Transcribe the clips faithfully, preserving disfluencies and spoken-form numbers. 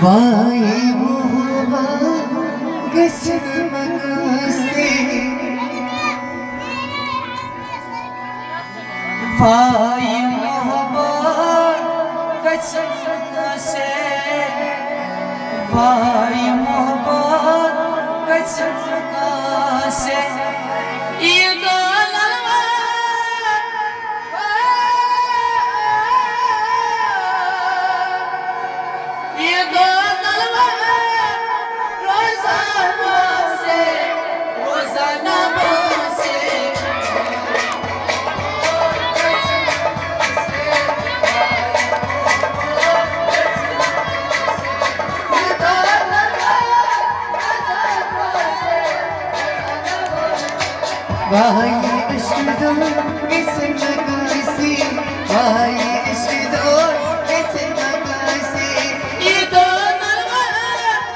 Y محبت گژھِ مےٚ کٲنٛسہِ، وای محبت گژھِ مےٚ کٲنٛسہِ، وای محبت گژھِ مےٚ کٲنٛسہِ۔ یہِ دۄہ لَلوار، یہِ دۄہ لَلوار، روزان باسے، روزان باسے۔ واے عشق دور گژھِ مےٚ کٲنٛسہِ، واے عشق دور گژھِ مےٚ کٲنٛسہِ۔ یہِ دۄہ نَلوَر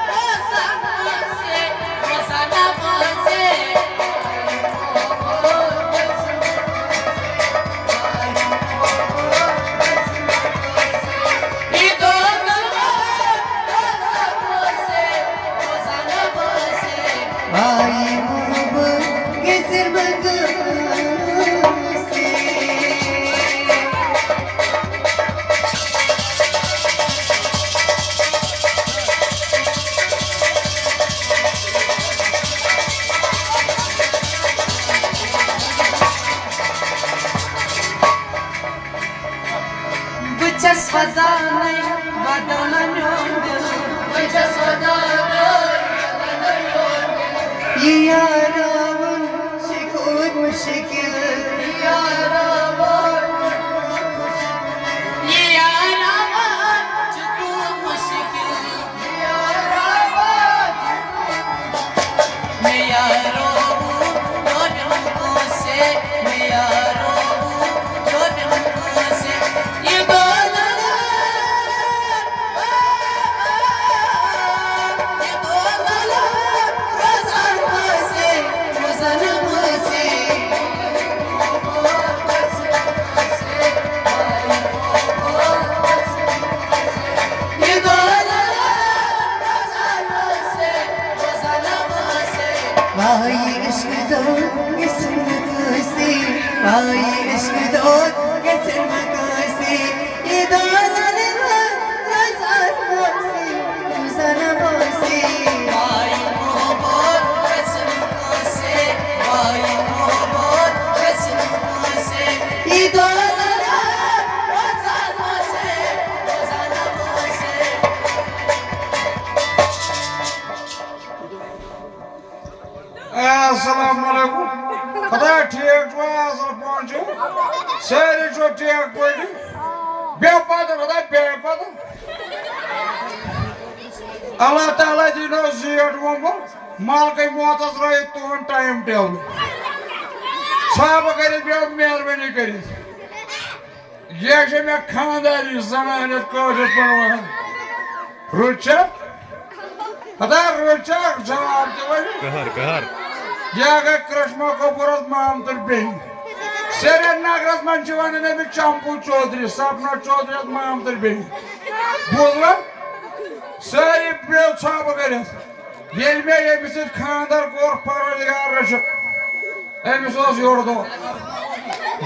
روزان باسے، روزان باسے۔ یہِ دۄہ نَلوَر روزان باسے، روزان باسے۔ آیی محبت گژھِ مےٚ کٲنٛسہِ۔ بہٕ چھَس ودانَے، ودانہ میون دِل۔ بہٕ چھَس ودانَے، ودانہ میون دِل۔ یہِ یاراوُن چھُ گوٚمُت مُشکِل۔ یہِ یاراوُن، یہِ یاراوُن چھُ گوٚمُت مُشکِل۔ مےٚ یارو دوٚپُن کٲنٛسہِ، مےٚ یارو دوٚپُن کٲنٛسہِ، یہِ دۄہ لَلار، یہِ دۄہ لَلار روزان ٲسے، روزان ٲسے۔ آیی عشق دود گژھِ نہٕ کٲنٛسہِ، آیی عشق دود گژھِ نہٕ کٲنٛسہِ۔ یہِ دۄہ لَلہِ وۄنۍ روزان باسے، روزان باسے۔ آیی محبت گژھِ نہٕ کٲنٛسہِ، آیی محبت گژھِ نہٕ کٲنٛسہِ۔ یہِ دۄہ لَلہِ وۄنۍ روزان باسے، روزان باسے۔ اے، السلام علیکم۔ خدا ٹھیک چھُوا؟ اصل پٲٹھۍ چھِو؟ سٲری چھِوا ٹھیک پٲٹھۍ؟ بیٚہہ پتہٕ، خدا بیٚہہ پتہٕ۔ اللہ تعالیٰ دِنو زیٖٹھ وۄمبُر، ملکٕے موتس رٲیِتھ تُہُنٛد ٹایم ٹیبل۔ صاحبہٕ کٔرِتھ بیٚہہ مہربٲنی کٔرِتھ۔ یہِ چھےٚ مےٚ خانٛدارِنۍ زنان یَتھ کٲشِر پٲٹھۍ وَنان۔ رُت چھا؟ ہتا رُت چھا؟ جواب تہِ ؤنِو۔ قہر، قہر۔ یہِ گٔے کرشمہ کپوٗرَس مامتٕر بیٚنہِ۔ سرینگرَس منٛز چھِ وَنان أمِس چمپو چودھری، سپنا چودھری یَتھ مامتٕر بیٚنہِ۔ بوٗزوا؟ سٲری پیٚو ژھۄپہٕ کٔرِتھ۔ ییٚلہِ مےٚ ییٚمِس سۭتۍ خانٛدر کوٚر، پروردگار رٔچھِن۔ أمِس اوس یورٕ دود۔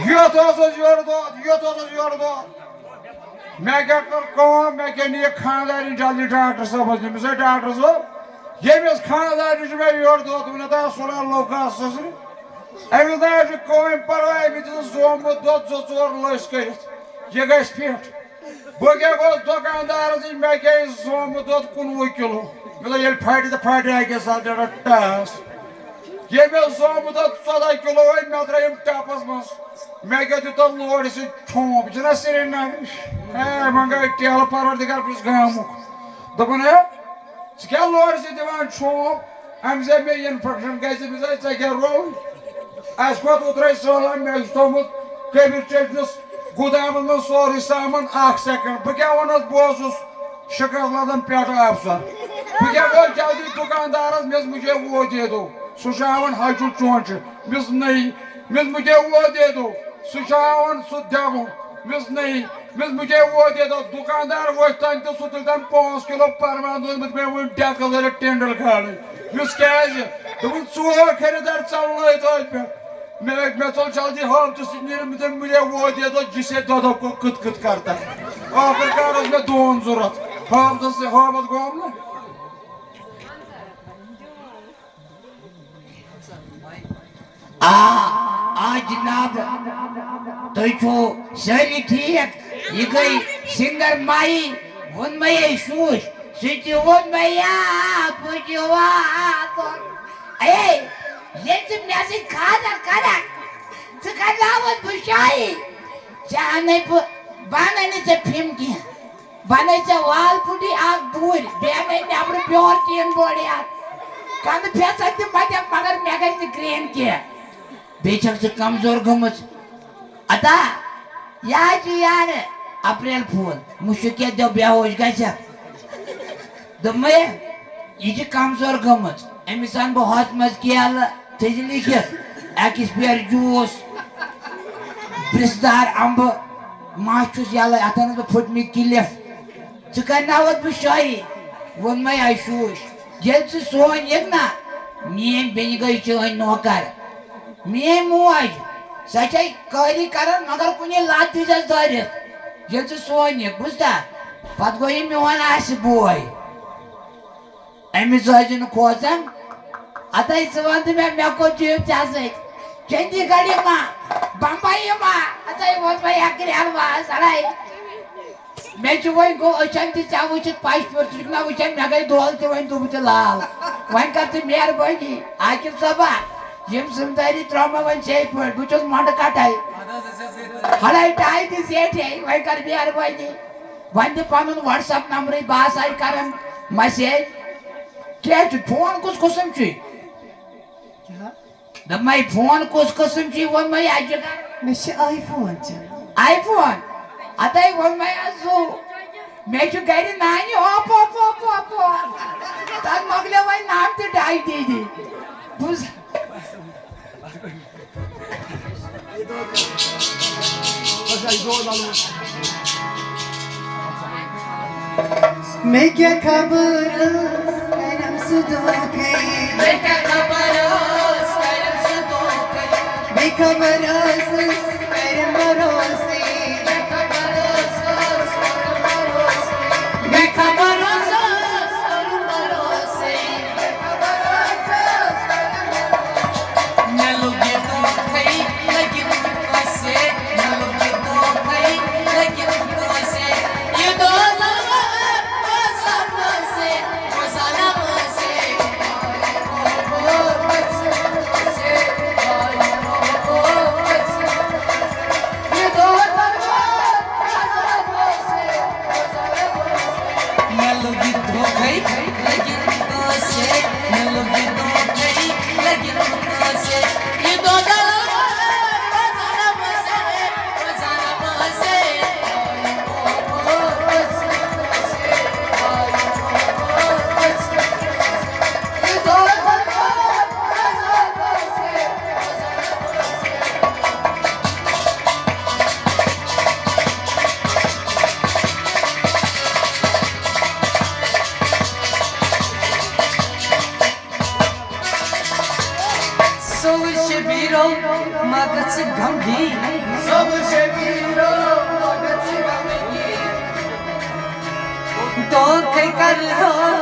یُتھ اوسُس یورٕ دود، یُتھ اوسُس یورٕ دود۔ مےٚ کیٛاہ کٔر کٲم، مےٚ کیٛاہ نِیہِ خانٛدارِنۍ جلدی ڈاکٹر صٲبَس نِش۔ أمِس ہے ڈاکٹر صٲب، ییٚمِس خانٛدارِنۍ چھُ مےٚ یورٕ دود، وٕنہِ تام سُلان لوٚگ کانٛہہ سٕسرِ۔ أمِس نہ حظ چھُ کٕہٕنۍ پَرواے، أمِس دِژٕن زومُت دۄد زٕ ژور لٔسۍ کٔرِتھ۔ یہِ گژھِ فِٹ۔ بہٕ کیٛاہ گوٚوس دُکاندارَس نِش، مےٚ کیٛاہ یہِ زومُت دۄد کُنوُہ کِلوٗ۔ مےٚ دوٚپ، ییٚلہِ پھٹہِ تہٕ پھٹہِ اَکے ساتہٕ ٹاس۔ ییٚمۍ اوس زومُت اَتھ ژۄداہ کِلوٗ وۄنۍ، مےٚ ترٛٲیِم ٹَپَس منٛز۔ مےٚ کیٛاہ دیُت اَتھ لورِ سۭتۍ چھومپ؟ یہِ چھُنہ سرینگرٕچ۔ ہے، وۄنۍ گٔے ٹیلہٕ پروردگار، بہٕ چھُس گامُک۔ دوٚپُن، ہے، ژٕ کیٛاہ لورِ سۭتۍ دِوان چھومپ؟ اَمہِ سۭتۍ مےٚ اِنفٮ۪کشَن گژھِ، أمِس آسہِ، ژےٚ کیٛاہ رووُے؟ اَسہِ کوٚت اوترَے سہلاب، مےٚ چھُ تھوٚومُت کبیر چٔٹنِس گُدامَس منٛز سورُے سامان۔ اَکھ سٮ۪کنٛڈ، بہٕ کیٛاہ وَنَس، بہٕ اوسُس شِکَس لَدَن پٮ۪ٹھ آفسَر۔ بہٕ کیٛاہ گوٚو جلدی دُکاندارَس، مےٚ ووٚنُس، مُجھے وہ دے دو۔ سُہ چھُ ہاوان ہَجُل چونچہِ، مِس نٔیی۔ مےٚ ووٚنُس، مُجھے وہ دے دو۔ سُہ چھُ ہاوان سُہ دٮ۪وُن، مِس نٔیی۔ مےٚ مجھے وہ دے دو، دُکاندار وۄتھِ تَنہٕ تہٕ سُہ تُلہِ تَنہٕ پانٛژھ کِلوٗ پَروان، دوٚپُن، مےٚ ووٚن ڈٮ۪کہٕ لٲرِتھ ٹٮ۪نٛڈَر کھالٕنۍ۔ یُس کیٛازِ؟ دوٚپُن، ژور خریٖدار ژَلنٲے توتہِ پٮ۪ٹھ۔ مےٚ، مےٚ ژوٚل جلدی حٲفظَس سۭتۍ نیٖرِتھ، مےٚ دوٚپ، مجھے وہ دے دو، جسے دۄدھو کو کت کت کرتا۔ ٲخٕر کار اوس مےٚ دون ضوٚرَتھ۔ حٲفظَس، حٲفظ گوٚوم نہ۔ آ، آ جناب، تُہۍ چھِو سٲری ٹھیٖک؟ یہِ گٔے سِنگر مایی، ووٚن مےٚ یے شوٗش، سُہ تہِ ووٚن مےٚ یا، بہٕ تہِ واتُن۔ اے، ییٚلہِ ژٕ مےٚ سۭتۍ خانٛدر کرکھ، ژٕ کرناوَتھ بہٕ شٲہی، ژےٚ اَنَے بہٕ، بہٕ اَنَے نہٕ ژےٚ پھِم کینٛہہ۔ بنٲے ژےٚ وال پُٹی اکھ دوٗرۍ، بیٚیہِ اَنے نٮ۪برٕ پیور ٹیٖن بوڑِ اکھ۔ کنہٕ پھیسن تہِ مَتٮ۪م، مگر مےٚ گژھِ نہٕ کرٛہِنۍ کینٛہہ۔ بیٚیہِ چھکھ ژٕ کمزور گٔمٕژ۔ ادا، یہِ حظ چھِ یارٕ اپریل پھوٗل، مُشُک کیٛاہ دٮ۪و بے ہوش گژھٮ۪کھ۔ دوٚپمَے، یہِ چھِ کمزور گٔمٕژ۔ أمِس اَنہٕ بہٕ ہۄژھ منٛز کیلہٕ، تھٔجہِ لیٖکھِتھ، ایکسپیر جوٗس، برِس دار اَمبہٕ، مَس چھُس یَلَے، اَتھ اَنَس بہٕ پھٕٹمٕتۍ کِلِف۔ ژٕ کَرناوَتھ بہٕ شٲہی، ووٚن مَے آیہِ شوٗش۔ ییٚلہِ ژٕ سون یِکھ نا، میٛٲنۍ بیٚنہِ گٔے چٲنۍ نوکَر۔ میٛٲنۍ موج، سۄ چھے قٲری کَران، مگر کُنہِ لَتھ دیٖزٮ۪س دٲرِتھ۔ ییٚلہِ ژٕ سون یِکھ، بوٗزتھا؟ پَتہٕ گوٚو یہِ میون آسہِ بوے۔ أمِس ٲسۍ نہٕ کھوژان۔ اَدَے ژٕ وَن تہٕ مےٚ، مےٚ کوٚت چھُ یُن ژےٚ سۭتۍ؟ چندی گڑھ یِما؟ بمبئی یِما؟ اَدَے ووت وۄنۍ اَکھ گرٛٮ۪ل واز، اَڑَے۔ مےٚ چھُ وۄنۍ گوٚو أچھَن تہِ ژےٚ وٕچھِتھ پَش پھیوٚر، ژٕ چھُکھ نہ وٕچھان، مےٚ گٔے دۄہَل تہِ وۄنۍ دُبہٕ تہِ لال۔ وۄنۍ کَر ژٕ مہربٲنی، عاقب صٲبا، یِم ذِمہٕ دٲری ترٛٲومَے وۄنۍ ژےٚ پٲٹھۍ، بہٕ چھُس مۄنٛڈٕ کَٹَے۔ ہَڑَے ٹاے تہِ زیٹھے، وۄنۍ کَر مہربٲنی۔ وۄنۍ دِ پنُن WhatsApp نمبرٕے، بہٕ آسہٕ ہاے کران message۔ کیٛاہ چھُ؟ فون کُس قٕسم چھُے؟ کیٛاہ؟ دوٚپمَے، فون کُس قٕسم چھُے؟ ووٚنمَے، اَجہِ۔ مےٚ چھُ آی فون چلان۔ IPhone? اَدَے ووٚنمَے، اَز زُو۔ مےٚ چھُ گرِ نانہِ اوپو، اوپو، اوپو۔ تَتھ مۄکلیو وۄنۍ نام تہِ ڈاے دیٖدی۔ بوٗز۔ مےٚ کیٛاہ خبر ٲس، کَرٮ۪م سُہ دھوکَے۔ مےٚ کیٛاہ خبر ٲس، کَرٮ۪م سُہ دھوکَے۔ بے خبر ٲسٕس، کَرٮ۪م بھروسَے۔ بے خبر ٲسٕس، کَرٮ۪م بھروسَے۔ بے خبر ٲسٕس، کَرٮ۪م بھروسَے۔ مےٚ لوٚگ یہِ دھوکَے، لٔگِتھ کٲنٛسہِ۔ مےٚ لوٚگ یہِ دھوکَے، لٔگِتھ کٲنٛسہِ۔ یہِ دھوکَے، روزانہ وٲنٛسہِ، روزانہ وٲنٛسہِ۔ یہِ دھوکَے، مےٚ لوٚگ یہِ دھوکَے، لٔگِتھ کٲنٛسہِ۔ مےٚ لوٚگ یہِ دھوکَے، لٔگِتھ کٲنٛسہِ۔ یہِ دھوکَے، سوز شبیرو مگس گمگی۔ سوز شبیرو مگس گمگی۔ دھوکے کر ہو